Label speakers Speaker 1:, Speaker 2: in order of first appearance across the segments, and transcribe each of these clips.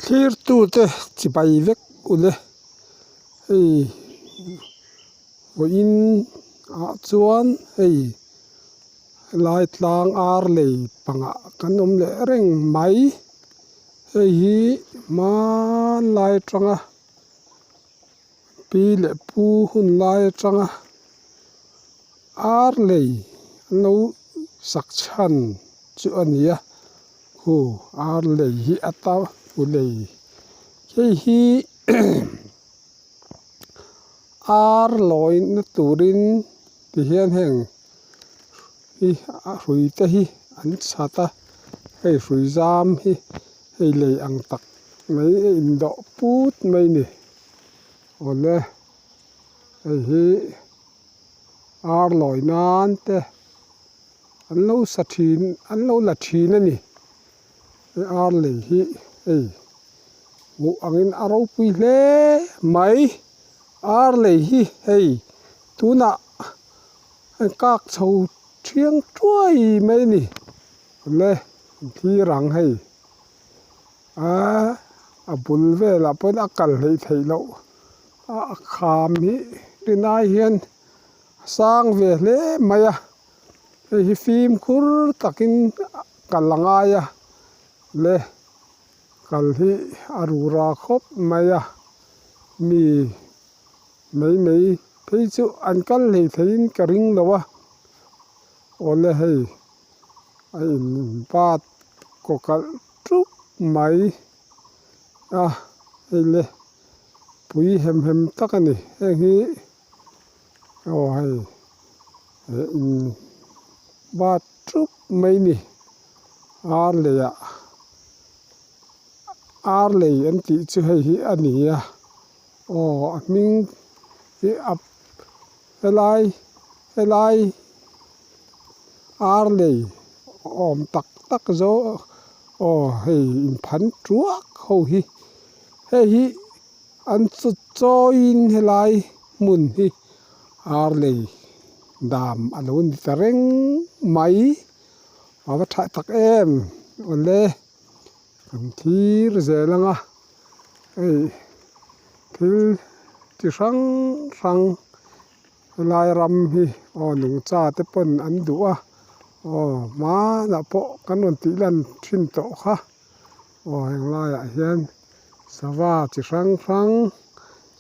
Speaker 1: Thlirtute chibai vek ule hei vawiin ah chuan hei helai tlang ar lei pangah kan awm leh reng mai hei hi hmanlai atanga pi leh pu hun lai atanga ar lei an lo sak chhan chu a ni a. Khu ar lei hi a ta hu lei hei hi ar lawi na turin ti hian heng hi a hrui te hi an chhat a hei hrui zam hi hei lei ang tak mai a indawh put mai a ni awle hei hi ar lawi nan te. An lo sa thin an lo la thin a ni he ar lei hi hei hmuh angin a ropui hle mai ar lei hi hei tunah a kak chho thiang tuai mai a ni awle thlir ang hei aaa a bul velah pawhin a kal hleih theih loh a kham hi rinai hian. A sang ve hle mai a hei hi fimkhur takin kal a ngai a le kal hi a rura khawp mai a mi mai mai phei chu an kal hlei theiin ka ring lo a awle hei a in bat kaw kalh ṭup mai a hei le pui hem hem tak a ni heng hi. Aw hei eh in bat thup mai ni ar lei ah ar lei an tih chu hei hi a ni a aw a hming hi a helai helai ar lei awm tak tak zawk aw hei inphan tuak ho hi hei hi. An chawiin helai hmun hi ar lei dam a lo ni ta reng mai a va tha tak em awle kan thlir zel ang a hei thil chi hrang hrang helai ram hi aw nungcha te pawn an duh a aw hmanah pawh kan rawn tih lan thin tawh kha. Aw heng laiah hian sava chi hrang hrang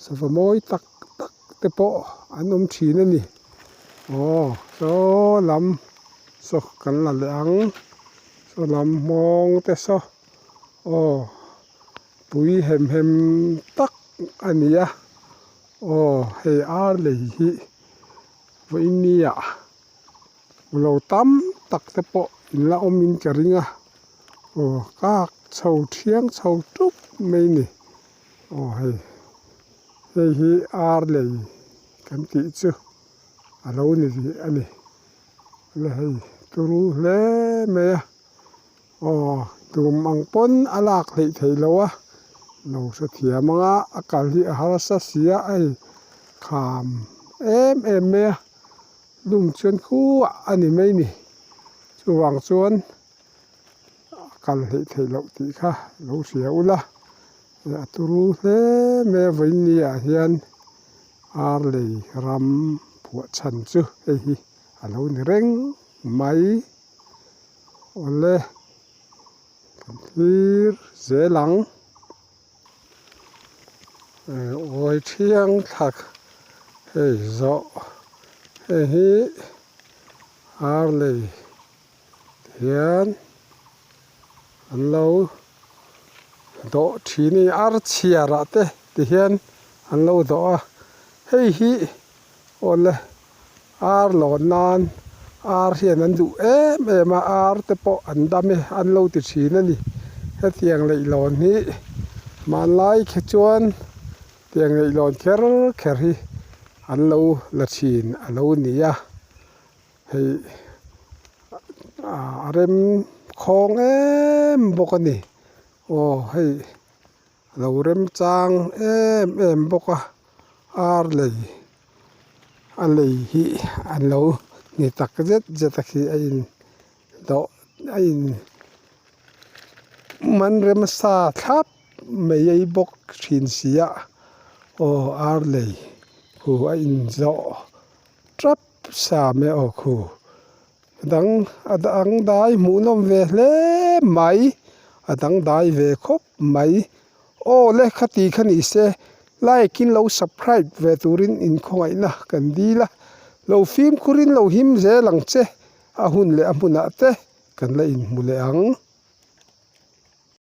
Speaker 1: sava mawi tak tak te pawh an awm thin a ni aw saw lam saw kan la leh ang saw lam hmawng te saw aw pui hem hem tak a ni a aw hei ar lei hi vawiin ni ah. Lo tam tak te pawh in la awm in ka ring a aw kak chho thiang chho tup mai a ni aw hei hei hi ar lei kan tih chu a lo ni rih a ni la hei turu hle mai a aw tum ang pawn a lak hleih theih loh a lo hrethiam ang a a kal hi a harsa si a hei kham em em mai a. Lung chuan khuah a ni mai ni. Chuvang chuan a kal hleih theih loh tih kha lo hria ula, a turu hle mai a vawiin ni ah hian ar lei ram phuah chhan chu hei hi a lo ni reng mai. Awle kan thlir zel ang. Uai thiang thlak hei zawh hei hi ar lei hian an lo dawh thin a ni ar chhiar ah te ti hian an lo dawh a hei hi awle ar lawn nan ar hian an duh em em a ar te pawh an dam e an lo ti thin a ni hetiang leihlawn hi hmanlai khe chuan tiang leihlawn kher kher hi an lo la thin a lo ni a hei a rem khawng em bawk a ni aw hei a lo remchang em em bawk a ar lei. A lei hi a lo ni tak zet zet a khi a in dawh a in man rem sa thlap mai ei bawk thin si a aw ar lei khu a inzawh tap sa mai aw khu a dang a dang dai hmuh nawm ve hle mai a dang dai ve khawp mai aw le khati kha ni se like in lo subscribe ve turin inkhawngaihna kan dil a lo fimkhur in lo him zel ang che a hun leh a hmunah te kan la inhmu leh ang.